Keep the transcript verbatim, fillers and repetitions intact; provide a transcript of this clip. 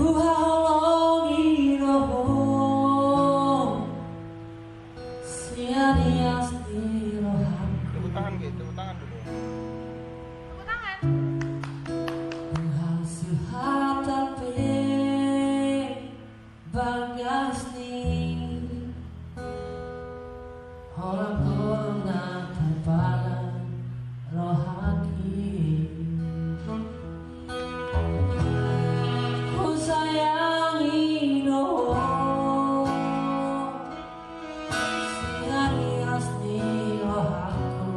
Huhaholongi do ho sian ias ni rohangku. Tepuk tangan, Ge, tepuk tangan dulu. Tepuk tangan. Dengan suhatan pe bagas ni holan-holan na tarpala rohangki. Husayangi do ho sian ias ni rohangku.